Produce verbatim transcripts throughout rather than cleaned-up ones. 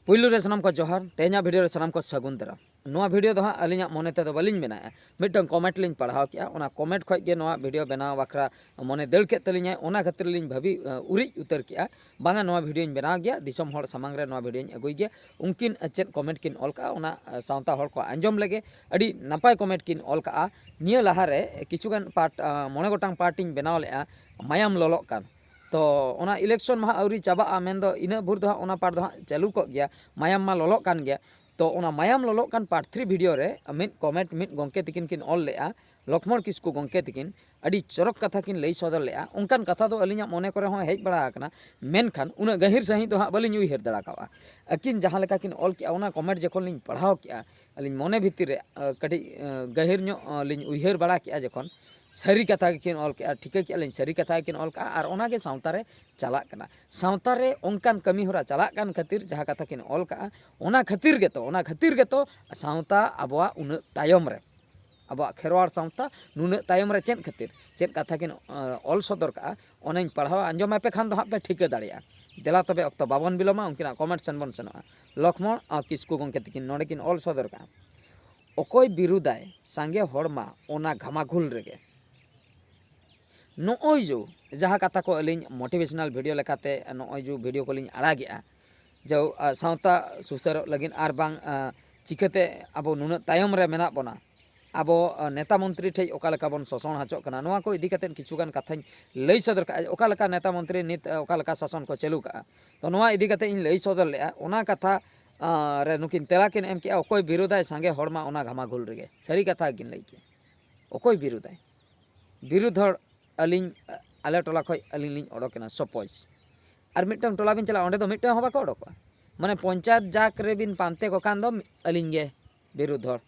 ᱯᱩᱭᱞᱩ ᱨᱮ ᱥᱟᱱᱟᱢ ᱠᱚ ᱡᱚᱦᱟᱨ᱾ ᱛᱮᱦᱮᱧᱟᱜ ᱵᱷᱤᱰᱤᱭᱳ ᱨᱮ ᱥᱟᱱᱟᱢ ᱠᱚ ᱥᱟᱹᱜᱩᱱ ᱫᱟᱨᱟᱢ᱾ ᱱᱚᱣᱟ ᱵᱷᱤᱰᱤᱭᱳ ᱫᱚ ᱦᱟᱸᱜ ᱟᱹᱞᱤᱧᱟᱜ ᱢᱚᱱᱮ ᱛᱮᱫᱚ ᱵᱟᱹᱞᱤᱧ ᱵᱮᱱᱟᱣᱮᱫᱼᱟ, ᱢᱤᱫᱴᱟᱝ ᱠᱚᱢᱮᱱᱴ ᱞᱤᱧ ᱯᱟᱲᱦᱟᱣ ᱠᱮᱜᱼᱟ, ᱚᱱᱟ ᱠᱚᱢᱮᱱᱴ ᱠᱷᱚᱡ ᱜᱮ ᱱᱚᱣᱟ ᱵᱷᱤᱰᱤᱭᱳ ᱵᱮᱱᱟᱣ ᱵᱟᱠᱷᱨᱟ ᱢᱚᱱᱮ ᱫᱟᱹᱲ ᱠᱮᱫ ᱛᱟᱹᱞᱤᱧᱟᱭ, ᱚᱱᱟ ᱠᱷᱟᱹᱛᱤᱨ ᱞᱤᱧ ᱵᱷᱟᱹᱵᱤ ᱩᱨᱤᱡ ᱩᱛᱟᱹᱨ ᱠᱮᱜᱼᱟ, ᱵᱟᱝᱟ ᱱᱚᱣᱟ ᱵᱷᱤᱰᱤᱭᱳᱧ ᱵᱮᱱᱟᱣ ᱜᱮᱭᱟ, ᱫᱤᱥᱚᱢ ᱦᱚᱲ ᱥᱟᱢᱟᱝ ᱨᱮ ᱱᱚᱣᱟ ᱵᱷᱤᱰᱤᱭᱳᱧ ᱟᱹᱜᱩᱭ ᱜᱮᱭᱟ᱾ ᱩᱱᱠᱤᱱ ᱪᱮᱫ ᱠᱚᱢᱮᱱᱴ ᱠᱤᱱ ᱚᱞ ᱠᱟᱜᱼᱟ, ᱚᱱᱟ ᱥᱟᱶᱛᱟ ᱦᱚᱲ ᱠᱚ ᱟᱸᱡᱚᱢ ᱞᱮᱜᱮ᱾ ᱟᱹᱰᱤ ᱱᱟᱯᱟᱭ ᱠᱚᱢᱮᱱᱴ ᱠᱤᱱ ᱚᱞ ᱠᱟᱜᱼᱟ᱾ ᱱᱤᱭᱟᱹ ᱞᱟᱦᱟᱨᱮ ᱠᱤᱪᱷᱩᱜᱟᱱ ᱯᱟᱨᱴ, ᱢᱚᱬᱮ ᱜᱚᱴᱟᱝ ᱯᱟᱨᱴ ᱤᱧ ᱵᱮᱱᱟᱣ ᱞᱮᱜᱼᱟ, ᱢᱟᱭᱟᱢ ᱞᱚᱞᱚᱜ ᱠᱟᱱ᱾ ᱛᱚ ᱚᱱᱟ ᱤᱞᱮᱠᱥᱚᱱ ᱢᱟ ᱦᱟᱸᱜ ᱟᱹᱣᱨᱤ ᱪᱟᱵᱟᱜᱼᱟ, ᱢᱮᱱᱫᱚ ᱤᱱᱟᱹᱜ ᱵᱷᱳᱨ ᱫᱚ ᱦᱟᱸᱜ ᱚᱱᱟ ᱯᱟᱨᱴ ᱫᱚ ᱦᱟᱸᱜ ᱪᱟᱹᱞᱩ ᱠᱚᱜ ᱜᱮᱭᱟ, ᱢᱟᱭᱟᱢ ᱢᱟ ᱞᱚᱞᱚᱜ ᱠᱟᱱ ᱜᱮᱭᱟ᱾ ᱛᱚ ᱚᱱᱟ ᱢᱟᱭᱟᱢ ᱞᱚᱞᱚᱜ ᱠᱟᱱ ᱯᱟᱨᱴ ᱛᱷᱨᱤ ᱵᱷᱤᱰᱤᱭᱳ ᱨᱮ ᱢᱤᱫ ᱠᱚᱢᱮᱱᱴ ᱢᱤᱫ ᱜᱚᱢᱠᱮ ᱛᱤᱠᱤᱱ ᱠᱤᱱ ᱚᱞ ᱞᱮᱜᱼᱟ, ᱞᱚᱠᱷᱢᱚᱬ ᱠᱤᱥᱠᱩ ᱜᱚᱢᱠᱮ ᱛᱤᱠᱤᱱ ᱟᱹᱰᱤ ᱪᱚᱨᱚᱠ ᱠᱟᱛᱷᱟ ᱠᱤᱱ ᱞᱟᱹᱭ ᱥᱚᱫᱚᱨ ᱞᱮᱜᱼᱟ᱾ ᱚᱱᱠᱟᱱ ᱠᱟᱛᱷᱟ ᱫᱚ ᱟᱹᱞᱤᱧᱟᱜ ᱢᱚᱱᱮ ᱠᱚᱨᱮ ᱦᱚᱸ ᱦᱮᱡ ᱵᱟᱲᱟ ᱟᱠᱟᱱᱟ, ᱢᱮᱱᱠᱷᱟᱱ ᱩᱱᱟᱹᱜ ᱜᱟᱹᱦᱤᱨ ᱥᱟᱺᱦᱤᱡ ᱫᱚ ᱦᱟᱸᱜ ᱵᱟᱹᱞᱤᱧ ᱩᱭᱦᱟᱹᱨ ᱫᱟᱲᱮ ᱠᱟᱣᱟ᱾ ᱟᱹᱠᱤᱱ ᱡᱟᱦᱟᱸ ᱞᱮᱠᱟ ᱠᱤᱱ ᱚᱞ ᱠᱮᱜᱼᱟ, ᱚᱱᱟ ᱠᱚᱢᱮᱱᱴ ᱡᱚᱠᱷᱚᱱ ᱞᱤᱧ ᱯᱟᱲᱦᱟᱣ ᱠᱮᱜᱼᱟ, ᱟᱹᱞᱤᱧ ᱢᱚᱱᱮ ᱵᱷᱤᱛᱤᱨ ᱨᱮ ᱠᱟᱹᱴᱤᱡ ᱜᱟᱹᱦᱤᱨ ᱧᱚᱜ ᱞᱤᱧ ᱩᱭᱦᱟᱹᱨ ᱵᱟᱲᱟ ᱠᱮᱜᱼᱟ, ᱡᱚᱠᱷᱚᱱ ᱥᱟᱹᱨᱤ ᱠᱟᱛᱷᱟ ᱜᱮᱠᱤᱱ ᱚᱞ ᱠᱮᱜᱼᱟ, ᱴᱷᱤᱠᱟᱹ ᱠᱮᱜᱼᱟ ᱞᱤᱧ ᱥᱟᱹᱨᱤ ᱠᱟᱛᱷᱟ ᱜᱮᱠᱤᱱ ᱚᱞ ᱠᱟᱜᱼᱟ᱾ ᱟᱨ ᱚᱱᱟᱜᱮ ᱥᱟᱶᱛᱟ ᱨᱮ ᱪᱟᱞᱟᱜ ᱠᱟᱱᱟ᱾ ᱥᱟᱶᱛᱟ ᱨᱮ ᱚᱱᱠᱟᱱ ᱠᱟᱹᱢᱤ ᱦᱚᱨᱟ ᱪᱟᱞᱟᱜ ᱠᱟᱱ ᱠᱷᱟᱹᱛᱤᱨ ᱡᱟᱦᱟᱸ ᱠᱟᱛᱷᱟ ᱠᱤᱱ ᱚᱞ ᱠᱟᱜᱼᱟ, ᱚᱱᱟ ᱠᱷᱟᱹᱛᱤᱨ ᱜᱮᱛᱚ, ᱚᱱᱟ ᱠᱷᱟᱹᱛᱤᱨ ᱜᱮᱛᱚ ᱥᱟᱶᱛᱟ ᱟᱵᱚᱣᱟᱜ ᱩᱱᱟᱹᱜ ᱛᱟᱭᱚᱢ ᱨᱮ, ᱟᱵᱚᱣᱟᱜ ᱠᱷᱮᱨᱣᱟᱲ ᱥᱟᱶᱛᱟ ᱱᱩᱱᱟᱹᱜ ᱛᱟᱭᱚᱢ ᱨᱮ ᱪᱮᱫ ᱠᱷᱟᱹᱛᱤᱨ, ᱪᱮᱫ ᱠᱟᱛᱷᱟ ᱠᱤᱱ ᱚᱞ ᱥᱚᱫᱚᱨ ᱠᱟᱜᱼᱟ, ᱚᱱᱟᱧ ᱯᱟᱲᱦᱟᱣ ᱟᱸᱡᱚᱢ ᱟᱯᱮ ᱠᱷᱟᱱ ᱫᱚ ᱦᱟᱸᱜ ᱯᱮ ᱴᱷᱤᱠᱟᱹ ᱫᱟᱲᱮᱭᱟᱜᱼᱟ᱾ ᱫᱮᱞᱟ ᱛᱚᱵᱮ ᱚᱠᱛᱚ ᱵᱟᱵᱚᱱ ᱵᱤᱞᱚᱢᱟ, ᱩᱱᱠᱤᱱᱟᱜ ᱠᱚᱢᱮᱱᱴ ᱥᱮᱱ ᱵᱚᱱ ᱥᱮᱱᱚᱜᱼᱟ᱾ ᱞᱚᱠᱷᱢᱚᱬ ᱠᱤᱥᱠᱩ ᱜᱚᱢᱠᱮ ᱛᱤᱠᱤᱱ ᱱᱚᱰᱮ ᱠᱤᱱ ᱚᱞ ᱥᱚᱫᱚᱨ ᱠᱟᱜᱼᱟ, ᱚᱠᱚᱭ ᱵᱤᱨᱩᱫᱟᱭ ᱥᱟᱸᱜᱮ ᱦᱚᱲ ᱢᱟ ᱚᱱᱟ ᱜᱷᱟᱢᱟᱜᱷᱩᱞ ᱨᱮᱜᱮ᱾ ᱱᱚᱜᱼᱚᱭ ᱡᱮ ᱡᱟᱦᱟᱸ ᱠᱟᱛᱷᱟ ᱠᱚ ᱟᱹᱞᱤᱧ ᱢᱳᱴᱤᱵᱷᱮᱥᱚᱱᱟᱞ ᱵᱷᱤᱰᱤᱭᱳ ᱞᱮᱠᱟᱛᱮ ᱱᱚᱜᱼᱚᱭ ᱡᱮ ᱵᱷᱤᱰᱤᱭᱳ ᱠᱚᱞᱤᱧ ᱟᱲᱟᱜᱮᱜᱼᱟ, ᱡᱮ ᱥᱟᱶᱛᱟ ᱥᱩᱥᱟᱹᱨᱚᱜ ᱞᱟᱹᱜᱤᱫ ᱟᱨ ᱵᱟᱝ ᱪᱤᱠᱟᱹᱛᱮ ᱟᱵᱚ ᱱᱩᱱᱟᱹᱜ ᱛᱟᱭᱚᱢ ᱨᱮ ᱢᱮᱱᱟᱜ ᱵᱚᱱᱟ, ᱟᱵᱚ ᱱᱮᱛᱟ ᱢᱚᱱᱛᱨᱤ ᱴᱷᱮᱱ ᱚᱠᱟ ᱞᱮᱠᱟ ᱵᱚᱱ ᱥᱳᱥᱚᱱ ᱦᱚᱪᱚᱜ ᱠᱟᱱᱟ, ᱱᱚᱣᱟ ᱠᱚ ᱤᱫᱤ ᱠᱟᱛᱮᱫ ᱠᱤᱪᱷᱩᱜᱟᱱ ᱠᱟᱛᱷᱟᱧ ᱞᱟᱹᱭ ᱥᱚᱫᱚᱨ ᱠᱟᱜᱼᱟ᱾ ᱚᱠᱟ ᱞᱮᱠᱟ ᱱᱮᱛᱟ ᱢᱚᱱᱛᱨᱤ ᱱᱤᱛ ᱚᱠᱟ ᱞᱮᱠᱟ ᱥᱟᱥᱚᱱ ᱠᱚ ᱪᱟᱹᱞᱩ ᱠᱟᱜᱼᱟ, ᱛᱚ ᱱᱚᱣᱟ ᱤᱫᱤ ᱠᱟᱛᱮᱫ ᱤᱧ ᱞᱟᱹᱭ ᱥᱚᱫᱚᱨ ᱞᱮᱜᱼᱟ᱾ ᱚᱱᱟ ᱠᱟᱛᱷᱟ ᱨᱮ ᱱᱩᱠᱤᱱ ᱛᱮᱞᱟ ᱠᱤᱱ ᱮᱢ ᱠᱮᱜᱼᱟ, ᱚᱠᱚᱭ ᱵᱤᱨᱳᱫᱟᱭ ᱥᱟᱸᱜᱮ ᱦᱚᱲ ᱢᱟ ᱚᱱᱟ ᱜᱷᱟᱢᱟᱜᱷᱩᱞ ᱨᱮᱜᱮ᱾ ᱥᱟᱹᱨᱤ ᱠᱟᱛᱷᱟ ᱜᱮᱠᱤᱱ ᱞᱟᱹᱭ ᱠᱮᱜᱼᱟ, ᱚᱠᱚᱭ ᱵᱤᱨᱳᱫᱟᱭ? ᱵᱤᱨᱩᱫᱷ ᱦᱚᱲ ᱟᱹᱞᱤᱧ, ᱟᱞᱮ ᱴᱚᱞᱟ ᱠᱷᱚᱱ ᱟᱹᱞᱤᱧ ᱞᱤᱧ ᱚᱰᱚᱠᱮᱱᱟ ᱥᱚᱯᱳᱡᱽ, ᱟᱨ ᱢᱤᱫᱴᱟᱝ ᱴᱚᱞᱟ ᱵᱤᱱ ᱪᱟᱞᱟᱜᱼᱟ, ᱚᱸᱰᱮ ᱫᱚ ᱢᱤᱫᱴᱟᱝ ᱦᱚᱸ ᱵᱟᱠᱚ ᱚᱰᱚᱠᱚᱜᱼᱟ᱾ ᱢᱟᱱᱮ ᱯᱚᱧᱪᱟᱭᱮᱛ ᱡᱟᱠ ᱨᱮᱵᱤᱱ ᱯᱟᱱᱛᱮ ᱠᱚ ᱠᱷᱟᱱ ᱫᱚ ᱟᱹᱞᱤᱧ ᱜᱮ ᱵᱤᱨᱩᱫᱷ ᱦᱚᱲ᱾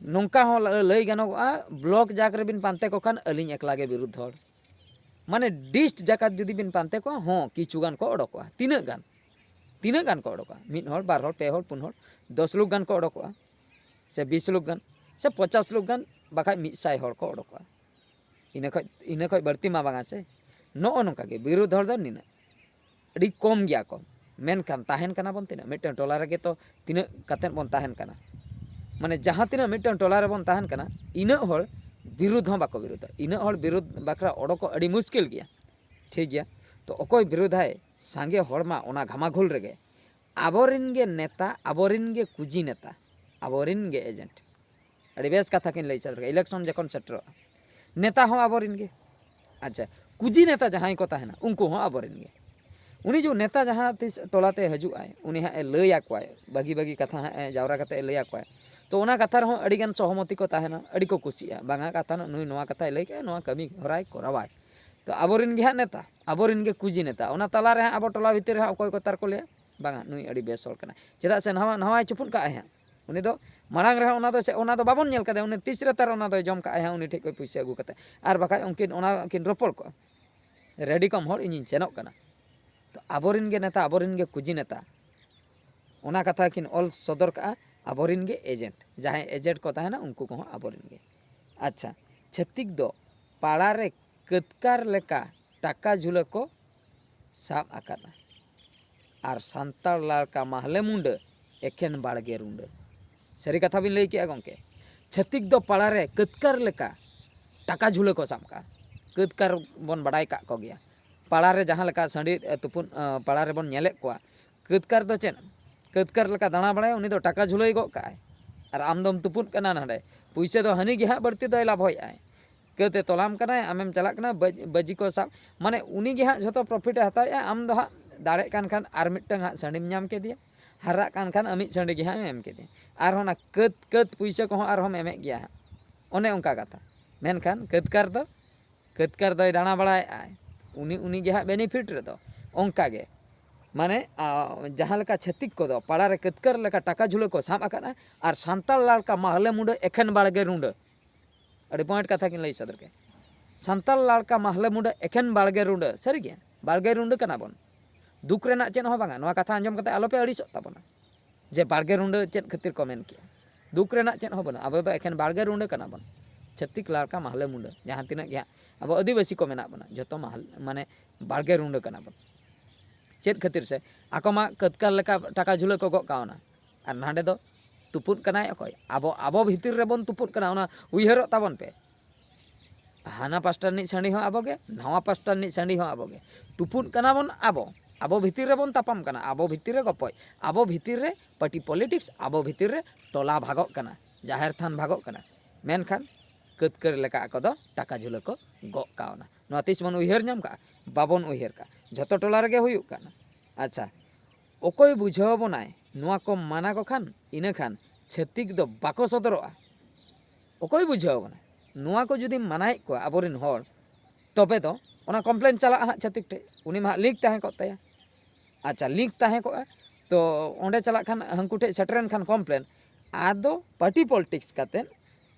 ᱱᱚᱝᱠᱟ ᱦᱚᱸ ᱞᱟᱹᱭ ᱜᱟᱱᱚᱜᱚᱜᱼᱟ, ᱵᱞᱚᱠ ᱡᱟᱠ ᱨᱮᱵᱤᱱ ᱯᱟᱱᱛᱮ ᱠᱚ ᱠᱷᱟᱱ ᱟᱹᱞᱤᱧ ᱮᱠᱞᱟ ᱜᱮ ᱵᱤᱨᱩᱫᱷ ᱦᱚᱲ᱾ ᱢᱟᱱᱮ ᱰᱤᱥᱴ ᱡᱟᱠᱟᱛ ᱡᱩᱫᱤ ᱵᱤᱱ ᱯᱟᱱᱛᱮ ᱠᱚᱣᱟ, ᱦᱚᱸ ᱠᱤᱪᱷᱩ ᱜᱟᱱ ᱠᱚ ᱚᱰᱚᱠᱚᱜᱼᱟ᱾ ᱛᱤᱱᱟᱹᱜ ᱜᱟᱱ? ᱛᱤᱱᱟᱹᱜ ᱜᱟᱱ ᱠᱚ ᱚᱰᱚᱠᱚᱜᱼᱟ? ᱢᱤᱫ ᱦᱚᱲ, ᱵᱟᱨ ᱦᱚᱲ, ᱯᱮ ᱦᱚᱲ, ᱯᱩᱱ ᱦᱚᱲ, ᱫᱚᱥ ᱞᱳᱠ ᱜᱟᱱ ᱠᱚ ᱚᱰᱚᱠᱚᱜᱼᱟ, ᱥᱮ ᱵᱤᱥ ᱞᱳᱠ ᱜᱟᱱ, ᱥᱮ ᱯᱚᱪᱟᱥ ᱞᱳᱠ ᱜᱟᱱ, ᱵᱟᱠᱷᱟᱡ ᱢᱤᱫ ᱥᱟᱭ ᱦᱚᱲ ᱠᱚ ᱚᱰᱚᱠᱚᱜᱼᱟ᱾ ᱤᱱᱟᱹ ᱠᱷᱚᱡ, ᱤᱱᱟᱹ ᱠᱷᱚᱡ ᱵᱟᱹᱲᱛᱤ ᱢᱟ ᱵᱟᱝᱟ ᱥᱮ᱾ ᱱᱚᱜᱼᱚ ᱱᱚᱝᱠᱟ ᱜᱮ ᱵᱤᱨᱩᱫᱷ ᱦᱚᱲ ᱫᱚ ᱱᱤᱱᱟᱹᱜ, ᱟᱹᱰᱤ ᱠᱚᱢ ᱜᱮᱭᱟ ᱠᱚ᱾ ᱢᱮᱱᱠᱷᱟᱱ ᱛᱟᱦᱮᱱ ᱠᱟᱱᱟ ᱵᱚᱱ ᱛᱤᱱᱟᱹᱜ? ᱢᱤᱫᱴᱟᱝ ᱴᱚᱞᱟ ᱨᱮᱜᱮ ᱛᱚ ᱛᱤᱱᱟᱹᱜ ᱠᱟᱛᱮᱫ ᱵᱚᱱ ᱛᱟᱦᱮᱱ ᱠᱟᱱᱟ᱾ ᱢᱟᱱᱮ ᱡᱟᱦᱟᱸ ᱛᱤᱱᱟᱹᱜ ᱢᱤᱫᱴᱟᱝ ᱴᱚᱞᱟ ᱨᱮᱵᱚᱱ ᱛᱟᱦᱮᱱ ᱠᱟᱱᱟ, ᱤᱱᱟᱹᱜ ᱦᱚᱲ ᱵᱤᱨᱩᱫᱷ ᱦᱚᱸ ᱵᱟᱠᱚ ᱵᱤᱨᱩᱫᱷᱟ᱾ ᱤᱱᱟᱹᱜ ᱦᱚᱲ ᱵᱤᱨᱩᱫᱷ ᱵᱟᱠᱷᱨᱟ ᱚᱰᱚᱠᱚᱜ ᱟᱹᱰᱤ ᱢᱩᱥᱠᱤᱞ ᱜᱮᱭᱟ᱾ ᱴᱷᱤᱠ ᱜᱮᱭᱟ, ᱛᱚ ᱚᱠᱚᱭ ᱵᱤᱨᱩᱫᱷᱟᱭ? ᱥᱟᱸᱜᱮ ᱦᱚᱲ ᱢᱟ ᱚᱱᱟ ᱜᱷᱟᱢᱟᱜᱷᱩᱞ ᱨᱮᱜᱮ ᱟᱵᱚᱨᱤᱱ ᱜᱮ ᱱᱮᱛᱟ, ᱟᱵᱚᱨᱤᱱ ᱜᱮ ᱠᱩᱡᱤ ᱱᱮᱛᱟ, ᱟᱵᱚᱨᱤᱱ ᱜᱮ ᱮᱡᱮᱱᱴ᱾ ᱟᱹᱰᱤ ᱵᱮᱥ ᱠᱟᱛᱷᱟ ᱠᱤᱱ ᱞᱟᱹᱭ ᱥᱚᱫᱚᱨ ᱠᱮᱫᱟ᱾ ᱤᱞᱮᱠᱥᱚᱱ ᱡᱚᱠᱷᱚᱱ ᱥᱮᱴᱮᱨᱚᱜᱼᱟ, ᱱᱮᱛᱟ ᱦᱚᱸ ᱟᱵᱚᱨᱤᱱ ᱜᱮ᱾ ᱟᱪᱪᱷᱟ, ᱠᱩᱡᱤ ᱱᱮᱛᱟ ᱡᱟᱦᱟᱸᱭ ᱠᱚ ᱛᱟᱦᱮᱱᱟ, ᱩᱱᱠᱩ ᱦᱚᱸ ᱟᱵᱚᱨᱤᱱ ᱜᱮ᱾ ᱩᱱᱤ ᱡᱮ ᱱᱮᱛᱟ ᱡᱟᱦᱟᱸ ᱛᱤᱥ ᱴᱚᱞᱟ ᱛᱮ ᱦᱤᱡᱩᱜ ᱟᱭ, ᱩᱱᱤ ᱦᱟᱸᱜ ᱮ ᱞᱟᱹᱭ ᱟᱠᱚᱣᱟᱭ, ᱵᱷᱟᱹᱜᱤ ᱵᱷᱟᱹᱜᱤ ᱠᱟᱛᱷᱟ ᱦᱟᱸᱜ ᱮ ᱡᱟᱣᱨᱟ ᱠᱟᱛᱮ ᱮ ᱞᱟᱹᱭ ᱟᱠᱚᱣᱟᱭ᱾ ᱛᱚ ᱚᱱᱟ ᱠᱟᱛᱷᱟ ᱨᱮᱦᱚᱸ ᱟᱹᱰᱤ ᱜᱟᱱ ᱥᱚᱦᱚᱢᱚᱛᱤ ᱠᱚ ᱛᱟᱦᱮᱱᱟ, ᱟᱹᱰᱤ ᱠᱚ ᱠᱩᱥᱤᱜᱼᱟ, ᱵᱟᱝᱟ ᱠᱟᱛᱷᱟ ᱱᱩᱭ ᱱᱚᱣᱟ ᱠᱟᱛᱷᱟᱭ ᱞᱟᱹᱭ ᱠᱮᱜᱼᱟ, ᱱᱚᱣᱟ ᱠᱟᱹᱢᱤ ᱦᱚᱨᱟᱭ ᱠᱚᱨᱟᱣᱟᱭ᱾ ᱛᱚ ᱟᱵᱚᱨᱤᱱ ᱜᱮ ᱦᱟᱸᱜ ᱱᱮᱛᱟ, ᱟᱵᱚᱨᱤᱱ ᱜᱮ ᱠᱩᱡᱤ ᱱᱮᱛᱟ᱾ ᱚᱱᱟ ᱛᱟᱞᱟ ᱨᱮ ᱦᱟᱸᱜ ᱟᱵᱚ ᱴᱚᱞᱟ ᱵᱷᱤᱛᱤᱨ ᱨᱮ ᱦᱟᱸᱜ ᱚᱠᱚᱭ ᱠᱚ ᱛᱟᱨ ᱠᱚ ᱞᱟᱹᱭᱟ, ᱵᱟᱝᱟ ᱱᱩᱭ ᱟᱹᱰᱤ ᱵᱮᱥ ᱦᱚᱲ ᱠᱟᱱᱟᱭ, ᱪᱮᱫᱟᱜ ᱥᱮ ᱱᱟᱣᱟ ᱱᱟᱣᱟᱭ ᱪᱩᱯᱩᱫ ᱠᱟᱜᱼᱟᱭ ᱦᱟᱸᱜ᱾ ᱩᱱᱤ ᱫᱚ ᱢᱟᱲᱟᱝ ᱨᱮᱦᱚᱸ ᱚᱱᱟ ᱫᱚ ᱪᱮᱫ, ᱚᱱᱟ ᱫᱚ ᱵᱟᱵᱚᱱ ᱧᱮᱞ ᱠᱟᱫᱮᱭᱟ, ᱩᱱᱤ ᱛᱤᱥ ᱨᱮ ᱛᱟᱨ ᱚᱱᱟ ᱫᱚᱭ ᱡᱚᱢ ᱠᱟᱜᱼᱟᱭ ᱦᱟᱸᱜ ᱩᱱᱤ ᱴᱷᱮᱡ ᱠᱷᱚᱡ ᱯᱩᱭᱥᱟᱹ ᱟᱹᱜᱩ ᱠᱟᱛᱮ᱾ ᱟᱨ ᱵᱟᱠᱷᱟᱡ ᱩᱱᱠᱤᱱ ᱚᱱᱟ ᱠᱤᱱ ᱨᱚᱯᱚᱲ ᱠᱚᱜᱼᱟ, ᱨᱮᱰᱤ ᱠᱚᱢ ᱦᱚᱲ, ᱤᱧᱤᱧ ᱥᱮᱱᱚᱜ ᱠᱟᱱᱟ᱾ ᱛᱚ ᱟᱵᱚᱨᱤᱱ ᱜᱮ ᱱᱮᱛᱟ, ᱟᱵᱚᱨᱤᱱ ᱜᱮ ᱠᱩᱡᱤ ᱱᱮᱛᱟ, ᱚᱱᱟ ᱠᱟᱛᱷᱟ ᱠᱤᱱ ᱚᱞ ᱥᱚᱫᱚᱨ ᱠᱟᱜᱼᱟ᱾ ᱟᱵᱚᱨᱤᱱ ᱜᱮ ᱮᱡᱮᱱᱴ, ᱡᱟᱦᱟᱸᱭ ᱮᱡᱮᱱᱴ ᱠᱚ ᱛᱟᱦᱮᱱᱟ ᱩᱱᱠᱩ ᱠᱚᱦᱚᱸ ᱟᱵᱚᱨᱤᱱ ᱜᱮ᱾ ᱟᱪᱪᱷᱟ, ᱪᱷᱟᱹᱛᱤᱠ ᱫᱚ ᱯᱟᱲᱟ ᱨᱮ ᱠᱟᱹᱛᱠᱟᱨ ᱞᱮᱠᱟ ᱴᱟᱠᱟ ᱡᱷᱩᱞᱟᱹ ᱠᱚ ᱥᱟᱵ ᱟᱠᱟᱫᱟ, ᱟᱨ ᱥᱟᱱᱛᱟᱲ ᱞᱟᱲᱠᱟ ᱢᱟᱦᱞᱮ ᱢᱩᱸᱰᱟᱹ ᱮᱠᱷᱮᱱ ᱵᱟᱲᱜᱮ ᱨᱩᱸᱰᱟᱹ᱾ ᱥᱟᱹᱨᱤ ᱠᱟᱛᱷᱟ ᱵᱤᱱ ᱞᱟᱹᱭ ᱠᱮᱜᱼᱟ ᱜᱚᱢᱠᱮ, ᱪᱷᱟᱹᱛᱤᱠ ᱫᱚ ᱯᱟᱲᱟ ᱨᱮ ᱠᱟᱹᱛᱠᱟᱨ ᱞᱮᱠᱟ ᱴᱟᱠᱟ ᱡᱷᱩᱞᱟᱹ ᱠᱚ ᱥᱟᱵ ᱠᱟᱜᱼᱟ᱾ ᱠᱟᱹᱛᱠᱟᱨ ᱵᱚᱱ ᱵᱟᱰᱟᱭ ᱠᱟᱜ ᱠᱚᱜᱮᱭᱟ, ᱯᱟᱲᱟ ᱨᱮ ᱡᱟᱦᱟᱸ ᱞᱮᱠᱟ ᱥᱟᱺᱰᱤ ᱮ, ᱛᱩᱯᱩᱫ ᱮ, ᱯᱟᱲᱟ ᱨᱮᱵᱚᱱ ᱧᱮᱞᱮᱫ ᱠᱚᱣᱟ᱾ ᱠᱟᱹᱛᱠᱟᱨ ᱫᱚ ᱪᱮᱫ? ᱠᱟᱹᱛᱠᱟᱨ ᱞᱮᱠᱟ ᱫᱟᱬᱟ ᱵᱟᱲᱟᱭᱟ, ᱩᱱᱤ ᱫᱚ ᱴᱟᱠᱟ ᱡᱷᱩᱞᱟᱹᱭ ᱜᱚᱜ ᱠᱟᱜᱼᱟᱭ, ᱟᱨ ᱟᱢ ᱫᱚᱢ ᱛᱩᱯᱩᱫ ᱠᱟᱱᱟ ᱱᱟᱰᱮ᱾ ᱯᱩᱭᱥᱟᱹ ᱫᱚ ᱦᱟᱹᱱᱤ ᱜᱮ ᱦᱟᱸᱜ ᱵᱟᱹᱲᱛᱤ ᱫᱚᱭ ᱞᱟᱵᱷᱚᱭᱮᱫᱼᱟᱭ᱾ ᱠᱟᱹᱛᱮ ᱛᱚᱞᱟᱢ ᱠᱟᱱᱟᱭ, ᱟᱢᱮᱢ ᱪᱟᱞᱟᱜ ᱠᱟᱱᱟ ᱵᱟᱡ-, ᱵᱟᱹᱡᱤ ᱠᱚ ᱥᱟᱵ, ᱢᱟᱱᱮ ᱩᱱᱤ ᱜᱮ ᱦᱟᱸᱜ ᱡᱷᱚᱛᱚ ᱯᱨᱚᱯᱷᱤᱴ ᱮ ᱦᱟᱛᱟᱣᱮᱫᱼᱟ᱾ ᱟᱢ ᱫᱚ ᱦᱟᱸᱜ ᱫᱟᱲᱮᱜ ᱠᱟᱱ ᱠᱷᱟᱱ ᱟᱨ ᱢᱤᱫᱴᱟᱝ ᱦᱟᱸᱜ ᱥᱟᱺᱰᱤᱢ ᱧᱟᱢ ᱠᱮᱫᱮᱭᱟ, ᱦᱟᱨᱟᱜ ᱠᱟᱱ ᱠᱷᱟᱱ ᱟᱢᱤᱡ ᱥᱟᱺᱰᱤ ᱜᱮ ᱦᱟᱸᱜ ᱮᱢ ᱠᱮᱫᱮᱭᱟ᱾ ᱟᱨ ᱚᱱᱟ ᱠᱟᱹᱛ ᱠᱟᱹᱛ ᱯᱩᱭᱥᱟᱹ ᱠᱚᱦᱚᱸ ᱟᱨᱦᱚᱸᱢ ᱮᱢᱮᱫ ᱜᱮᱭᱟ ᱦᱟᱸᱜ, ᱚᱱᱮ ᱚᱱᱠᱟ ᱠᱟᱛᱷᱟ᱾ ᱢᱮᱱᱠᱷᱟᱱ ᱠᱟᱹᱛᱠᱟᱨ ᱫᱚ, ᱠᱟᱹᱛᱠᱟᱨ ᱫᱚᱭ ᱫᱟᱬᱟ ᱵᱟᱲᱟᱭᱮᱫᱼᱟᱭ, ᱩᱱᱤ ᱩᱱᱤ ᱜᱮ ᱦᱟᱸᱜ ᱵᱮᱱᱤᱯᱷᱤᱴ ᱨᱮᱫᱚ᱾ ᱚᱱᱠᱟ ᱜᱮ ᱢᱟᱱᱮ ᱟ, ᱡᱟᱦᱟᱸ ᱞᱮᱠᱟ ᱪᱷᱟᱹᱛᱤᱠ ᱠᱚᱫᱚ ᱯᱟᱲᱟ ᱨᱮ ᱠᱟᱹᱛᱠᱟᱨ ᱞᱮᱠᱟ ᱴᱟᱠᱟ ᱡᱷᱩᱞᱟᱹ ᱠᱚ ᱥᱟᱵ ᱟᱠᱟᱫᱼᱟ, ᱟᱨ ᱥᱟᱱᱛᱟᱲ ᱞᱟᱲᱠᱟ ᱢᱟᱦᱞᱮ ᱢᱩᱸᱰᱟᱹ ᱮᱠᱷᱮᱱ ᱵᱟᱲᱜᱮ ᱨᱩᱸᱰᱟᱹ᱾ ᱟᱹᱰᱤ ᱯᱚᱭᱮᱱᱴ ᱠᱟᱛᱷᱟ ᱠᱤᱱ ᱞᱟᱹᱭ ᱥᱚᱫᱚᱨ ᱠᱮᱫ᱾ ᱥᱟᱱᱛᱟᱲ ᱞᱟᱲᱠᱟ ᱢᱟᱦᱞᱮ ᱢᱩᱸᱰᱟᱹ ᱮᱠᱷᱮᱱ ᱵᱟᱲᱜᱮ ᱨᱩᱸᱰᱟᱹ᱾ ᱥᱟᱹᱨᱤ ᱜᱮ, ᱵᱟᱲᱜᱮ ᱨᱩᱸᱰᱟᱹ ᱠᱟᱱᱟ ᱵᱚᱱ᱾ ᱫᱩᱠ ᱨᱮᱱᱟᱜ ᱪᱮᱫ ᱦᱚᱸ ᱵᱟᱝᱟ᱾ ᱱᱚᱣᱟ ᱠᱟᱛᱷᱟ ᱟᱸᱡᱚᱢ ᱠᱟᱛᱮ ᱟᱞᱚᱯᱮ ᱟᱹᱲᱤᱥᱚᱜ ᱛᱟᱵᱚᱱᱟ ᱡᱮ ᱵᱟᱲᱜᱮ ᱨᱩᱸᱰᱟᱹ ᱪᱮᱫ ᱠᱷᱟᱹᱛᱤᱨ ᱠᱚ ᱢᱮᱱ ᱠᱮᱜᱼᱟ᱾ ᱫᱩᱠ ᱨᱮᱱᱟᱜ ᱪᱮᱫ ᱦᱚᱸ ᱵᱟᱹᱱᱩᱜᱼᱟ᱾ ᱟᱵᱚ ᱫᱚ ᱮᱠᱷᱮᱱ ᱵᱟᱲᱜᱮ ᱨᱩᱸᱰᱟᱹ ᱠᱟᱱᱟ ᱵᱚᱱ᱾ ᱪᱷᱟᱹᱛᱤᱠ ᱞᱟᱲᱠᱟ ᱢᱟᱦᱞᱮ ᱢᱩᱸᱰᱟᱹ, ᱡᱟᱦᱟᱸ ᱛᱤᱱᱟᱹᱜ ᱜᱮ ᱦᱟᱸᱜ ᱟᱵᱚ ᱟᱹᱫᱤᱵᱟᱹᱥᱤ ᱠᱚ ᱢᱮᱱᱟᱜ ᱵᱚᱱᱟ, ᱡᱷᱚᱛᱚ ᱢᱟᱦᱞ-, ᱢᱟᱱᱮ ᱵᱟᱲᱜᱮ ᱨᱩᱸᱰᱟᱹ ᱠᱟᱱᱟ ᱵᱚᱱ᱾ ᱪᱮᱫ ᱠᱷᱟᱹᱛᱤᱨ ᱥᱮ? ᱟᱠᱚ ᱢᱟ ᱠᱟᱹᱛᱠᱟᱞ ᱞᱮᱠᱟ ᱴᱟᱠᱟ ᱡᱷᱩᱞᱟᱹ ᱠᱚ ᱜᱚᱜ ᱠᱟᱣᱱᱟ, ᱟᱨ ᱱᱟᱸᱰᱮ ᱫᱚ ᱛᱩᱯᱩᱫ ᱠᱟᱱᱟᱭ ᱚᱠᱚᱭ? ᱟᱵᱚ, ᱟᱵᱚ ᱵᱷᱤᱛᱤᱨ ᱨᱮᱵᱚᱱ ᱛᱩᱯᱩᱫ ᱠᱟᱱᱟ, ᱚᱱᱟ ᱩᱭᱦᱟᱹᱨᱚᱜ ᱛᱟᱵᱚᱱ ᱯᱮ᱾ ᱦᱟᱱᱟ ᱯᱟᱥᱴᱟ ᱨᱤᱱᱤᱡ ᱥᱟᱺᱰᱤ ᱦᱚᱸ ᱟᱵᱚ ᱜᱮ, ᱱᱟᱣᱟ ᱯᱟᱥᱴᱟ ᱨᱤᱱᱤᱡ ᱥᱟᱺᱰᱤ ᱦᱚᱸ ᱟᱵᱚ ᱜᱮ᱾ ᱛᱩᱯᱩᱫ ᱠᱟᱱᱟ ᱵᱚᱱ ᱟᱵᱚ, ᱟᱵᱚ ᱵᱷᱤᱛᱤᱨ ᱨᱮᱵᱚᱱ ᱛᱟᱯᱟᱢ ᱠᱟᱱᱟ, ᱟᱵᱚ ᱵᱷᱤᱛᱤᱨ ᱨᱮ ᱜᱚᱯᱚᱡ, ᱟᱵᱚ ᱵᱷᱤᱛᱤᱨ ᱨᱮ ᱯᱟᱨᱴᱤ ᱯᱚᱞᱤᱴᱤᱠᱥ, ᱟᱵᱚ ᱵᱷᱤᱛᱤᱨ ᱨᱮ ᱴᱚᱞᱟ ᱵᱷᱟᱜᱚᱜ ᱠᱟᱱᱟ, ᱡᱟᱦᱮᱨ ᱛᱷᱟᱱ ᱵᱷᱟᱜᱚᱜ ᱠᱟᱱᱟ᱾ ᱢᱮᱱᱠᱷᱟᱱ ᱠᱟᱹᱛᱠᱟᱹᱨ ᱞᱮᱠᱟ ᱟᱠᱚ ᱫᱚ ᱴᱟᱠᱟ ᱡᱷᱩᱞᱟᱹ ᱠᱚ ᱜᱚᱜ ᱠᱟᱣᱱᱟ᱾ ᱱᱚᱣᱟ ᱛᱤᱥ ᱵᱚᱱ ᱩᱭᱦᱟᱹᱨ ᱧᱟᱢ ᱠᱟᱜᱼᱟ? ᱵᱟᱵᱚᱱ ᱩᱭᱦᱟᱹᱨ ᱠᱟᱜᱼᱟ᱾ ᱡᱷᱚᱛᱚ ᱴᱚᱞᱟ ᱨᱮᱜᱮ ᱦᱩᱭᱩᱜ ᱠᱟᱱᱟ᱾ ᱟᱪᱪᱷᱟ, ᱚᱠᱚᱭ ᱵᱩᱡᱷᱟᱹᱣ ᱟᱵᱚᱱᱟᱭ ᱱᱚᱣᱟ ᱠᱚ ᱢᱟᱱᱟ ᱠᱚ ᱠᱷᱟᱱ? ᱤᱱᱟᱹ ᱠᱷᱟᱱ ᱪᱷᱟᱹᱛᱤᱠ ᱫᱚ ᱵᱟᱠᱚ ᱥᱚᱫᱚᱨᱚᱜᱼᱟ᱾ ᱚᱠᱚᱭ ᱵᱩᱡᱷᱟᱹᱣ ᱟᱵᱚᱱᱟᱭ? ᱱᱚᱣᱟ ᱠᱚ ᱡᱩᱫᱤᱢ ᱢᱟᱱᱟᱭᱮᱫ ᱠᱚᱣᱟ ᱟᱵᱚᱨᱮᱱ ᱦᱚᱲ, ᱛᱚᱵᱮ ᱫᱚ ᱚᱱᱟ ᱠᱚᱢᱯᱞᱮᱱ ᱪᱟᱞᱟᱜᱼᱟ ᱦᱟᱸᱜ ᱪᱷᱟᱹᱛᱤᱠ ᱴᱷᱮᱡ, ᱩᱱᱤ ᱢᱟ ᱦᱟᱸᱜ ᱞᱤᱠ ᱛᱟᱦᱮᱸ ᱠᱚᱜ ᱛᱟᱭᱟ᱾ ᱟᱪᱪᱷᱟ, ᱞᱤᱠ ᱛᱟᱦᱮᱸ ᱠᱚᱜᱼᱟ, ᱛᱚ ᱚᱸᱰᱮ ᱪᱟᱞᱟᱜ ᱠᱷᱟᱱ, ᱦᱟᱹᱱᱠᱩ ᱴᱷᱮᱡ ᱥᱮᱴᱮᱨᱮᱱ ᱠᱷᱟᱱ ᱠᱚᱢᱯᱞᱮᱱ, ᱟᱫᱚ ᱯᱟᱨᱴᱤ ᱯᱚᱞᱤᱴᱤᱠᱥ ᱠᱟᱛᱮᱫ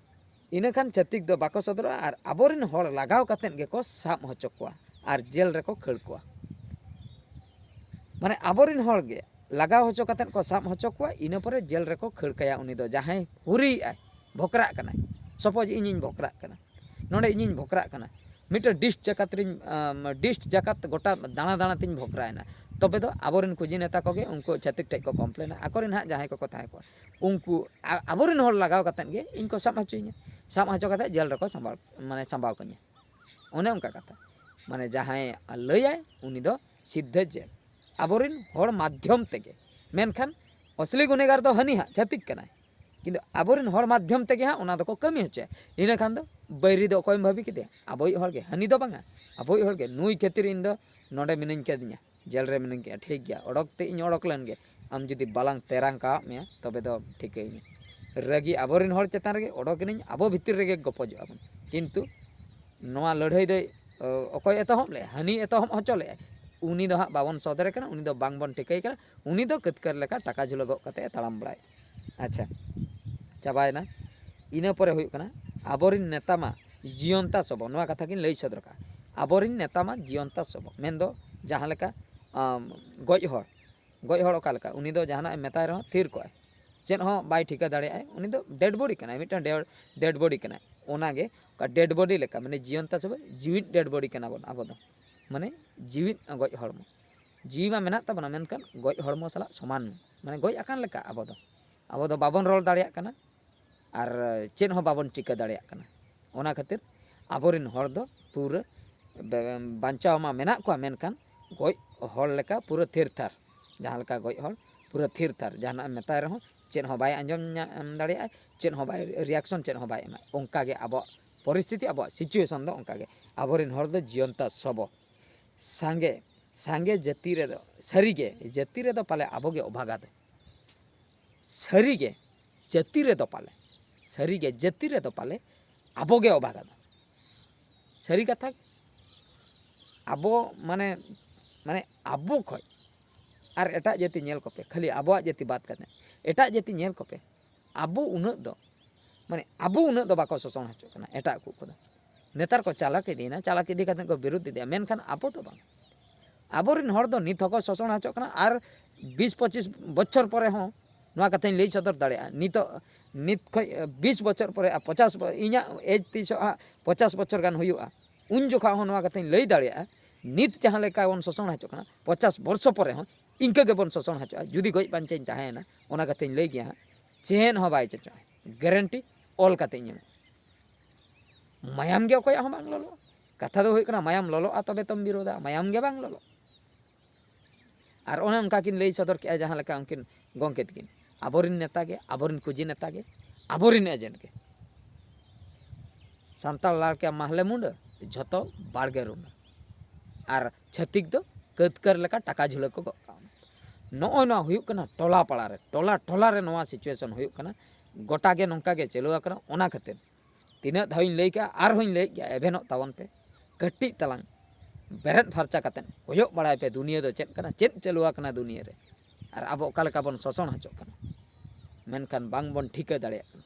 ᱤᱱᱟᱹ ᱠᱷᱟᱱ ᱪᱷᱟᱹᱛᱤᱠ ᱫᱚ ᱵᱟᱠᱚ ᱥᱚᱫᱚᱨᱚᱜᱼᱟ ᱟᱨ ᱟᱵᱚᱨᱮᱱ ᱦᱚᱲ ᱞᱟᱜᱟᱣ ᱠᱟᱛᱮᱫ ᱜᱮᱠᱚ ᱥᱟᱵ ᱦᱚᱪᱚ ᱠᱚᱣᱟ ᱟᱨ ᱡᱮᱞ ᱨᱮᱠᱚ ᱠᱷᱟᱹᱲ ᱠᱚᱣᱟ᱾ ᱢᱟᱱᱮ ᱟᱵᱚᱨᱮᱱ ᱦᱚᱲ ᱜᱮ ᱞᱟᱜᱟᱣ ᱦᱚᱪᱚ ᱠᱟᱛᱮᱫ ᱠᱚ ᱥᱟᱵ ᱦᱚᱪᱚ ᱠᱚᱣᱟ, ᱤᱱᱟᱹ ᱯᱚᱨᱮ ᱡᱮᱞ ᱨᱮᱠᱚ ᱠᱷᱟᱹᱲ ᱠᱟᱭᱟ ᱩᱱᱤ ᱫᱚ, ᱡᱟᱦᱟᱸᱭ ᱦᱩᱨᱤᱭᱮᱫ ᱟᱭ, ᱵᱷᱚᱠᱨᱟᱜ ᱠᱟᱱᱟᱭ᱾ ᱥᱟᱯᱳᱡᱽ ᱤᱧᱤᱧ ᱵᱷᱚᱠᱨᱟᱜ ᱠᱟᱱᱟ, ᱱᱚᱰᱮ ᱤᱧᱤᱧ ᱵᱷᱚᱠᱨᱟᱜ ᱠᱟᱱᱟ, ᱢᱤᱫᱴᱮᱱ ᱰᱤᱥᱴ ᱡᱟᱠᱟᱛ ᱨᱤᱧ, ᱟᱢ, ᱰᱤᱥᱴ ᱡᱟᱠᱟᱛ ᱜᱚᱴᱟ ᱫᱟᱬᱟ ᱫᱟᱬᱟ ᱛᱤᱧ ᱵᱷᱚᱠᱨᱟᱭᱮᱱᱟ, ᱛᱚᱵᱮ ᱫᱚ ᱟᱵᱚᱨᱮᱱ ᱠᱩᱡᱤ ᱱᱮᱛᱟ ᱠᱚᱜᱮ ᱩᱱᱠᱩ ᱪᱷᱟᱹᱛᱤᱠ ᱴᱷᱮᱡ ᱠᱚ ᱠᱚᱢᱯᱞᱮᱱᱟ, ᱟᱠᱚᱨᱮᱱ ᱦᱟᱸᱜ ᱡᱟᱦᱟᱸᱭ ᱠᱚᱠᱚ ᱛᱟᱦᱮᱸ ᱠᱚᱜᱼᱟ, ᱩᱱᱠᱩ ᱟ-, ᱟᱵᱚᱨᱮᱱ ᱦᱚᱲ ᱞᱟᱜᱟᱣ ᱠᱟᱛᱮᱫ ᱜᱮ ᱤᱧ ᱠᱚ ᱥᱟᱵ ᱦᱚᱪᱚᱧᱟ, ᱥᱟᱵ ᱦᱚᱪᱚ ᱠᱟᱛᱮᱫ ᱡᱮᱞ ᱨᱮᱠᱚ ᱥᱟᱢᱵᱟᱣ, ᱢᱟᱱᱮ ᱥᱟᱢᱵᱟᱣ ᱠᱟᱹᱧᱟ᱾ ᱚᱱᱮ ᱚᱱᱠᱟ ᱠᱟᱛᱷᱟ, ᱢᱟᱱᱮ ᱡᱟᱦᱟᱸᱭ ᱞᱟᱹᱭᱟᱭ ᱩᱱᱤ ᱫᱚ ᱥᱤᱫᱷᱟᱹ ᱡᱮᱞ, ᱟᱵᱚᱨᱮᱱ ᱦᱚᱲ ᱢᱟᱫᱽᱫᱷᱚᱢ ᱛᱮᱜᱮ᱾ ᱢᱮᱱᱠᱷᱟᱱ ᱚᱥᱞᱤ ᱜᱩᱱᱮᱜᱟᱨ ᱫᱚ ᱦᱟᱹᱱᱤ ᱦᱟᱸᱜ ᱪᱷᱟᱹᱛᱤᱠ ᱠᱟᱱᱟᱭ, ᱠᱤᱱᱛᱩ ᱟᱵᱚᱨᱮᱱ ᱦᱚᱲ ᱢᱟᱫᱽᱫᱷᱚᱢ ᱛᱮᱜᱮ ᱦᱟᱸᱜ ᱚᱱᱟ ᱫᱚᱠᱚ ᱠᱟᱹᱢᱤ ᱦᱚᱪᱚᱭᱟ᱾ ᱤᱱᱟᱹ ᱠᱷᱟᱱ ᱫᱚ ᱵᱟᱹᱭᱨᱤ ᱫᱚ ᱚᱠᱚᱭᱮᱢ ᱵᱷᱟᱹᱵᱤ ᱠᱮᱫᱮᱭᱟ? ᱟᱵᱚᱭᱤᱡ ᱦᱚᱲ ᱜᱮ, ᱦᱟᱹᱱᱤ ᱫᱚ ᱵᱟᱝᱟ, ᱟᱵᱚᱭᱤᱡ ᱦᱚᱲ ᱜᱮ᱾ ᱱᱩᱭ ᱠᱷᱟᱹᱛᱤᱨ ᱤᱧ ᱫᱚ ᱱᱚᱰᱮ ᱢᱤᱱᱟᱹᱧ ᱠᱟᱫᱤᱧᱟ, ᱡᱮᱞ ᱨᱮ ᱢᱤᱱᱟᱹᱧ ᱠᱟᱫᱤᱧᱟ, ᱴᱷᱤᱠ ᱜᱮᱭᱟ, ᱚᱰᱚᱠ ᱛᱮ ᱤᱧ ᱚᱰᱚᱠ ᱞᱮᱱ ᱜᱮ, ᱟᱢ ᱡᱩᱫᱤ ᱵᱟᱞᱟᱝ ᱛᱮᱨᱟᱝ ᱠᱟᱣᱟᱫ ᱢᱮᱭᱟ ᱛᱚᱵᱮ ᱫᱚ ᱴᱷᱤᱠᱟᱹᱭᱤᱧᱟ᱾ ᱨᱟᱹᱜᱤ ᱟᱵᱚᱨᱮᱱ ᱦᱚᱲ ᱪᱮᱛᱟᱱ ᱨᱮᱜᱮ, ᱚᱰᱚᱠ ᱮᱱᱟᱹᱧ, ᱟᱵᱚ ᱵᱷᱤᱛᱤᱨ ᱨᱮᱜᱮ ᱜᱚᱯᱚᱡᱚᱜᱼᱟ ᱵᱚᱱ᱾ ᱠᱤᱱᱛᱩ ᱱᱚᱣᱟ ᱞᱟᱹᱲᱦᱟᱹᱭ ᱫᱚᱭ, ᱚ, ᱚᱠᱚᱭ ᱮᱛᱚᱦᱚᱵ ᱞᱮᱫᱼᱟ? ᱦᱟᱹᱱᱤ ᱮᱛᱚᱦᱚᱵ ᱦᱚᱪᱚ ᱞᱮᱫᱼᱟᱭ᱾ ᱩᱱᱤ ᱫᱚ ᱦᱟᱸᱜ ᱵᱟᱵᱚᱱ ᱥᱚᱫᱚᱨᱮ ᱠᱟᱱᱟ, ᱩᱱᱤ ᱫᱚ ᱵᱟᱝᱵᱚᱱ ᱴᱷᱤᱠᱟᱹᱭ ᱠᱟᱱᱟ, ᱩᱱᱤ ᱫᱚ ᱠᱟᱹᱛᱠᱟᱹᱨ ᱞᱮᱠᱟ ᱴᱟᱠᱟ ᱡᱷᱩᱞᱟᱹ ᱜᱚᱜ ᱠᱟᱛᱮ ᱮ ᱛᱟᱲᱟᱢ ᱵᱟᱲᱟᱭᱮᱫᱼᱟ᱾ ᱟᱪᱪᱷᱟ, ᱪᱟᱵᱟᱭᱮᱱᱟ᱾ ᱤᱱᱟᱹ ᱯᱚᱨᱮ ᱦᱩᱭᱩᱜ ᱠᱟᱱᱟ ᱟᱵᱚᱨᱮᱱ ᱱᱮᱛᱟ ᱢᱟ ᱡᱤᱭᱚᱱᱛᱟ ᱥᱚᱵᱚ, ᱱᱚᱣᱟ ᱠᱟᱛᱷᱟ ᱜᱤᱧ ᱞᱟᱹᱭ ᱥᱚᱫᱚᱨ ᱠᱟᱜᱼᱟ᱾ ᱟᱵᱚᱨᱮᱱ ᱱᱮᱛᱟ ᱢᱟ ᱡᱤᱭᱚᱱᱛᱟ ᱥᱚᱵᱚ, ᱢᱮᱱᱫᱚ ᱡᱟᱦᱟᱸ ᱞᱮᱠᱟ, ᱟᱢ, ᱜᱚᱡ ᱦᱚᱲ, ᱜᱚᱡ ᱦᱚᱲ ᱚᱠᱟ ᱞᱮᱠᱟ? ᱩᱱᱤ ᱫᱚ ᱡᱟᱦᱟᱱᱟᱜ ᱮ ᱢᱮᱛᱟᱭ ᱨᱮᱦᱚᱸ ᱛᱷᱤᱨ ᱠᱚᱜᱼᱟᱭ, ᱪᱮᱫ ᱦᱚᱸ ᱵᱟᱭ ᱴᱷᱤᱠᱟᱹ ᱫᱟᱲᱮᱭᱟᱜᱼᱟᱭ᱾ ᱩᱱᱤ ᱫᱚ ᱰᱮᱰ ᱵᱚᱰᱤ ᱠᱟᱱᱟᱭ, ᱢᱤᱫᱴᱟᱝ ᱰᱮᱰ ᱵᱚᱰᱤ ᱠᱟᱱᱟᱭ᱾ ᱚᱱᱟᱜᱮ ᱚᱠᱟ ᱰᱮᱰ ᱵᱚᱰᱤ ᱞᱮᱠᱟ, ᱢᱟᱱᱮ ᱡᱤᱭᱚᱱᱛᱟ ᱥᱚᱵᱚ, ᱡᱤᱣᱤᱫ ᱰᱮᱰ ᱵᱚᱰᱤ ᱠᱟᱱᱟ ᱵᱚᱱ ᱟᱵᱚ ᱫᱚ, ᱢᱟᱱᱮ ᱡᱤᱣᱤᱫ ᱜᱚᱡ ᱦᱚᱲᱢᱚ᱾ ᱡᱤᱣᱤ ᱢᱟ ᱢᱮᱱᱟᱜ ᱛᱟᱵᱚᱱᱟ, ᱢᱮᱱᱠᱷᱟᱱ ᱜᱚᱡ ᱦᱚᱲᱢᱚ ᱥᱟᱞᱟᱜ ᱥᱚᱢᱟᱱ, ᱢᱟᱱᱮ ᱜᱚᱡ ᱟᱠᱟᱱ ᱞᱮᱠᱟ ᱟᱵᱚ ᱫᱚ᱾ ᱟᱵᱚ ᱫᱚ ᱵᱟᱵᱚᱱ ᱨᱚᱲ ᱫᱟᱲᱮᱭᱟᱜ ᱠᱟᱱᱟ ᱟᱨ ᱪᱮᱫ ᱦᱚᱸ ᱵᱟᱵᱚᱱ ᱪᱤᱠᱟᱹ ᱫᱟᱲᱮᱭᱟᱜ ᱠᱟᱱᱟ᱾ ᱚᱱᱟ ᱠᱷᱟᱹᱛᱤᱨ ᱟᱵᱚᱨᱮᱱ ᱦᱚᱲ ᱫᱚ ᱯᱩᱨᱟᱹ ᱵᱮ-, ᱵᱟᱧᱪᱟᱣ ᱢᱟ ᱢᱮᱱᱟᱜ ᱠᱚᱣᱟ, ᱢᱮᱱᱠᱷᱟᱱ ᱜᱚᱡ ᱦᱚᱲ ᱞᱮᱠᱟ ᱯᱩᱨᱟᱹ ᱛᱷᱤᱨ ᱛᱷᱟᱨ, ᱡᱟᱦᱟᱸ ᱞᱮᱠᱟ ᱜᱚᱡ ᱦᱚᱲ ᱯᱩᱨᱟᱹ ᱛᱷᱤᱨ ᱛᱷᱟᱨ, ᱡᱟᱦᱟᱱᱟᱜ ᱮᱢ ᱢᱮᱛᱟᱭ ᱨᱮᱦᱚᱸ ᱪᱮᱫ ᱦᱚᱸ ᱵᱟᱭ ᱟᱸᱡᱚᱢ ᱧᱟ-, ᱮᱢ ᱫᱟᱲᱮᱭᱟᱜᱼᱟ, ᱪᱮᱫ ᱦᱚᱸ ᱵᱟᱭ reaction, ᱪᱮᱫ ᱦᱚᱸ ᱵᱟᱭ ᱮᱢᱟ᱾ ᱚᱱᱠᱟᱜᱮ ᱟᱵᱚᱣᱟᱜ ᱯᱚᱨᱤᱥᱛᱷᱤᱛᱤ, ᱟᱵᱚᱣᱟᱜ situation ᱫᱚ ᱚᱱᱠᱟᱜᱮ᱾ ᱟᱵᱚᱨᱮᱱ ᱦᱚᱲ ᱫᱚ ᱡᱤᱭᱚᱱᱛᱟ ᱥᱚᱵᱚ᱾ ᱥᱟᱸᱜᱮ, ᱥᱟᱸᱜᱮ ᱡᱟᱹᱛᱤ ᱨᱮᱫᱚ, ᱥᱟᱹᱨᱤᱜᱮ ᱡᱟᱹᱛᱤ ᱨᱮᱫᱚ ᱯᱟᱞᱮ ᱟᱵᱚᱜᱮ ᱚᱵᱷᱟᱜᱟ ᱫᱚ᱾ ᱥᱟᱹᱨᱤᱜᱮ ᱡᱟᱹᱛᱤ ᱨᱮᱫᱚ ᱯᱟᱞᱮ, ᱥᱟᱹᱨᱤᱜᱮ ᱡᱟᱹᱛᱤ ᱨᱮᱫᱚ ᱯᱟᱞᱮ ᱟᱵᱚᱜᱮ ᱚᱵᱷᱟᱜᱟ ᱫᱚ᱾ ᱥᱟᱹᱨᱤ ᱠᱟᱛᱷᱟ ᱜᱮ᱾ ᱟᱵᱚ ᱢᱟᱱᱮ, ᱢᱟᱱᱮ ᱟᱵᱚ ᱠᱷᱚᱡ ᱟᱨ ᱮᱴᱟᱜ ᱡᱟᱹᱛᱤ ᱧᱮᱞ ᱠᱚᱯᱮ, ᱠᱷᱟᱹᱞᱤ ᱟᱵᱚᱣᱟᱜ ᱡᱟᱹᱛᱤ ᱵᱟᱫ ᱠᱟᱛᱮ ᱮᱴᱟᱜ ᱡᱟᱹᱛᱤ ᱧᱮᱞ ᱠᱚᱯᱮ, ᱟᱵᱚ ᱩᱱᱟᱹᱜ ᱫᱚ, ᱢᱟᱱᱮ ᱟᱵᱚ ᱩᱱᱟᱹᱜ ᱫᱚ ᱵᱟᱠᱚ ᱥᱳᱥᱚᱱ ᱦᱚᱪᱚᱜ ᱠᱟᱱᱟ ᱮᱴᱟᱜ ᱠᱚ ᱠᱚᱫᱚ᱾ ᱱᱮᱛᱟᱨ ᱠᱚ ᱪᱟᱞᱟᱠ ᱤᱫᱤᱭᱮᱱᱟ, ᱪᱟᱞᱟᱠ ᱤᱫᱤ ᱠᱟᱛᱮ ᱠᱚ ᱵᱤᱨᱩᱫ ᱤᱫᱤᱭᱟ, ᱢᱮᱱᱠᱷᱟᱱ ᱟᱵᱚ ᱫᱚ ᱵᱟᱝ᱾ ᱟᱵᱚᱨᱮᱱ ᱦᱚᱲ ᱫᱚ ᱱᱤᱛ ᱦᱚᱸᱠᱚ ᱥᱳᱥᱚᱱ ᱦᱚᱪᱚᱜ ᱠᱟᱱᱟ ᱟᱨ ᱵᱤᱥ ᱯᱚᱸᱪᱤᱥ ᱵᱚᱪᱷᱚᱨ ᱯᱚᱨᱮ ᱦᱚᱸ ᱱᱚᱣᱟ ᱠᱟᱛᱷᱟᱧ ᱞᱟᱹᱭ ᱥᱚᱫᱚᱨ ᱫᱟᱲᱮᱭᱟᱜᱼᱟ᱾ ᱱᱤᱛᱚᱜ, ᱱᱤᱛ ᱠᱷᱚᱡ ᱵᱤᱥ ᱵᱚᱪᱷᱚᱨ ᱯᱚᱨᱮ ᱟᱨ ᱯᱚᱪᱟᱥ ᱵᱚ-, ᱤᱧᱟᱹᱜ age ᱛᱤᱥᱚᱜ ᱦᱟᱸᱜ ᱯᱚᱪᱟᱥ ᱵᱚᱪᱷᱚᱨ ᱜᱟᱱ ᱦᱩᱭᱩᱜᱼᱟ, ᱩᱱ ᱡᱚᱠᱷᱟ ᱦᱚᱸ ᱱᱚᱣᱟ ᱠᱟᱛᱷᱟᱧ ᱞᱟᱹᱭ ᱫᱟᱲᱮᱭᱟᱜᱼᱟ᱾ ᱱᱤᱛ ᱡᱟᱦᱟᱸ ᱞᱮᱠᱟ ᱵᱚᱱ ᱥᱳᱥᱚᱱ ᱦᱚᱪᱚᱜ ᱠᱟᱱᱟ, ᱯᱚᱪᱟᱥ ᱵᱚᱨᱥᱚ ᱯᱚᱨᱮ ᱦᱚᱸ ᱤᱱᱠᱟᱹ ᱜᱮᱵᱚᱱ ᱥᱳᱥᱚᱱ ᱦᱚᱪᱚᱜᱼᱟ᱾ ᱡᱩᱫᱤ ᱜᱚᱡ ᱵᱟᱧᱪᱟᱧ ᱛᱟᱦᱮᱸᱭᱮᱱᱟ, ᱚᱱᱟ ᱠᱟᱛᱷᱟᱧ ᱞᱟᱹᱭ ᱜᱮᱭᱟ ᱦᱟᱸᱜ, ᱪᱮᱫ ᱦᱚᱸ ᱵᱟᱭ ᱪᱮᱪᱚᱜᱼᱟ, guarantee ᱚᱞ ᱠᱟᱛᱮᱧ ᱮᱢᱟ᱾ ᱢᱟᱭᱟᱢ ᱜᱮ ᱚᱠᱚᱭᱟᱜ ᱦᱚᱸ ᱵᱟᱝ ᱞᱚᱞᱚᱜᱼᱟ᱾ ᱠᱟᱛᱷᱟ ᱫᱚ ᱦᱩᱭᱩᱜ ᱠᱟᱱᱟ, ᱢᱟᱭᱟᱢ ᱞᱚᱞᱚᱜᱼᱟ ᱛᱚᱵᱮ ᱛᱚᱢ ᱵᱤᱨᱳᱫᱟ, ᱢᱟᱭᱟᱢ ᱜᱮ ᱵᱟᱝ ᱞᱚᱞᱚᱜ᱾ ᱟᱨ ᱚᱱᱮ ᱚᱱᱠᱟ ᱠᱤᱱ ᱞᱟᱹᱭ ᱥᱚᱫᱚᱨ ᱠᱮᱜᱼᱟ, ᱡᱟᱦᱟᱸ ᱞᱮᱠᱟ ᱩᱱᱠᱤᱱ ᱜᱚᱢᱠᱮ ᱛᱟᱹᱠᱤᱱ, ᱟᱵᱚᱨᱮᱱ ᱱᱮᱛᱟ ᱜᱮ, ᱟᱵᱚᱨᱮᱱ ᱠᱩᱡᱤ ᱱᱮᱛᱟ ᱜᱮ, ᱟᱵᱚᱨᱮᱱ agent ᱜᱮ᱾ ᱥᱟᱱᱛᱟᱲ ᱞᱟᱲ ᱠᱮ ᱢᱟᱦᱞᱮ ᱢᱩᱸᱰᱟᱹ, ᱡᱷᱚᱛᱚ ᱵᱟᱲᱜᱮ ᱨᱩᱸᱰᱟᱹ᱾ ᱟᱨ ᱪᱷᱟᱹᱛᱤᱠ ᱫᱚ ᱠᱟᱹᱛᱠᱟᱹᱨ ᱞᱮᱠᱟ ᱴᱟᱠᱟ ᱡᱷᱩᱞᱟᱹ ᱠᱚ ᱜᱚᱜ ᱠᱟᱜᱼᱟ᱾ ᱱᱚᱜᱼᱚᱭ ᱱᱚᱣᱟ ᱦᱩᱭᱩᱜ ᱠᱟᱱᱟ ᱴᱚᱞᱟ ᱯᱟᱲᱟ ᱨᱮ, ᱴᱚᱞᱟ ᱴᱚᱞᱟ ᱨᱮ ᱱᱚᱣᱟ situation ᱦᱩᱭᱩᱜ ᱠᱟᱱᱟ᱾ ᱜᱚᱴᱟ ᱜᱮ ᱱᱚᱝᱠᱟ ᱜᱮ ᱪᱟᱹᱞᱩ ᱟᱠᱟᱱᱟ᱾ ᱚᱱᱟ ᱠᱷᱟᱹᱛᱤᱨ ᱛᱤᱱᱟᱹᱜ ᱫᱷᱟᱣᱤᱧ ᱞᱟᱹᱭ ᱠᱮᱜᱼᱟ, ᱟᱨᱦᱚᱸᱧ ᱞᱟᱹᱭᱮᱫ ᱜᱮᱭᱟ, ᱮᱵᱷᱮᱱᱚᱜ ᱛᱟᱵᱚᱱ ᱯᱮ᱾ ᱠᱟᱹᱴᱤᱡ ᱛᱟᱞᱟᱝ ᱵᱮᱨᱮᱫ ᱯᱷᱟᱨᱪᱟ ᱠᱟᱛᱮᱫ ᱠᱚᱭᱚᱜ ᱵᱟᱲᱟᱭ ᱯᱮ, ᱫᱩᱱᱤᱭᱟᱹ ᱫᱚ ᱪᱮᱫ ᱠᱟᱱᱟ, ᱪᱮᱫ ᱪᱟᱹᱞᱩ ᱟᱠᱟᱱᱟ ᱫᱩᱱᱤᱭᱟᱹ ᱨᱮ, ᱟᱨ ᱟᱵᱚ ᱚᱠᱟ ᱞᱮᱠᱟ ᱵᱚᱱ ᱥᱳᱥᱚᱱ ᱦᱚᱪᱚᱜ ᱠᱟᱱᱟ, ᱢᱮᱱᱠᱷᱟᱱ ᱵᱟᱝ ᱵᱚᱱ ᱴᱷᱤᱠᱟᱹ ᱫᱟᱲᱮᱭᱟᱜ ᱠᱟᱱᱟ᱾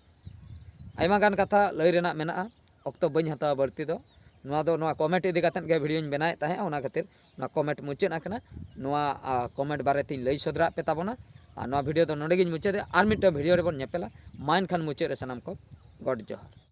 ᱟᱭᱢᱟ ᱜᱟᱱ ᱠᱟᱛᱷᱟ ᱞᱟᱹᱭ ᱨᱮᱱᱟᱜ ᱢᱮᱱᱟᱜᱼᱟ, ᱚᱠᱛᱚ ᱵᱟᱹᱧ ᱦᱟᱛᱟᱣᱟ ᱵᱟᱹᱲᱛᱤ ᱫᱚ᱾ ᱱᱚᱣᱟ ᱫᱚ ᱱᱚᱣᱟ comment ᱤᱫᱤ ᱠᱟᱛᱮᱫ ᱜᱮ videoᱧ ᱵᱮᱱᱟᱣᱮᱫ ᱛᱟᱦᱮᱸᱫ, ᱚᱱᱟ ᱠᱷᱟᱹᱛᱤᱨ ᱱᱚᱣᱟ comment ᱢᱩᱪᱟᱹᱫ ᱟᱠᱟᱱᱟ᱾ ᱱᱚᱣᱟ, ᱟ, comment ᱵᱟᱨᱮᱛᱤᱧ ᱞᱟᱹᱭ ᱥᱚᱫᱚᱨᱟᱜ ᱯᱮ ᱛᱟᱵᱚᱱᱟ᱾ ᱟᱨ ᱱᱚᱣᱟ video ᱫᱚ ᱱᱚᱰᱮ ᱜᱤᱧ ᱢᱩᱪᱟᱹᱫᱮᱫᱼᱟ᱾ ᱟᱨ ᱢᱤᱫᱴᱟᱝ video ᱨᱮᱵᱚᱱ ᱧᱮᱯᱮᱞᱟ᱾ ᱢᱟ ᱮᱱᱠᱷᱟᱱ ᱢᱩᱪᱟᱹᱫ ᱨᱮ ᱥᱟᱱᱟᱢ ᱠᱚ ᱜᱚᱰ ᱡᱚᱦᱟᱨ᱾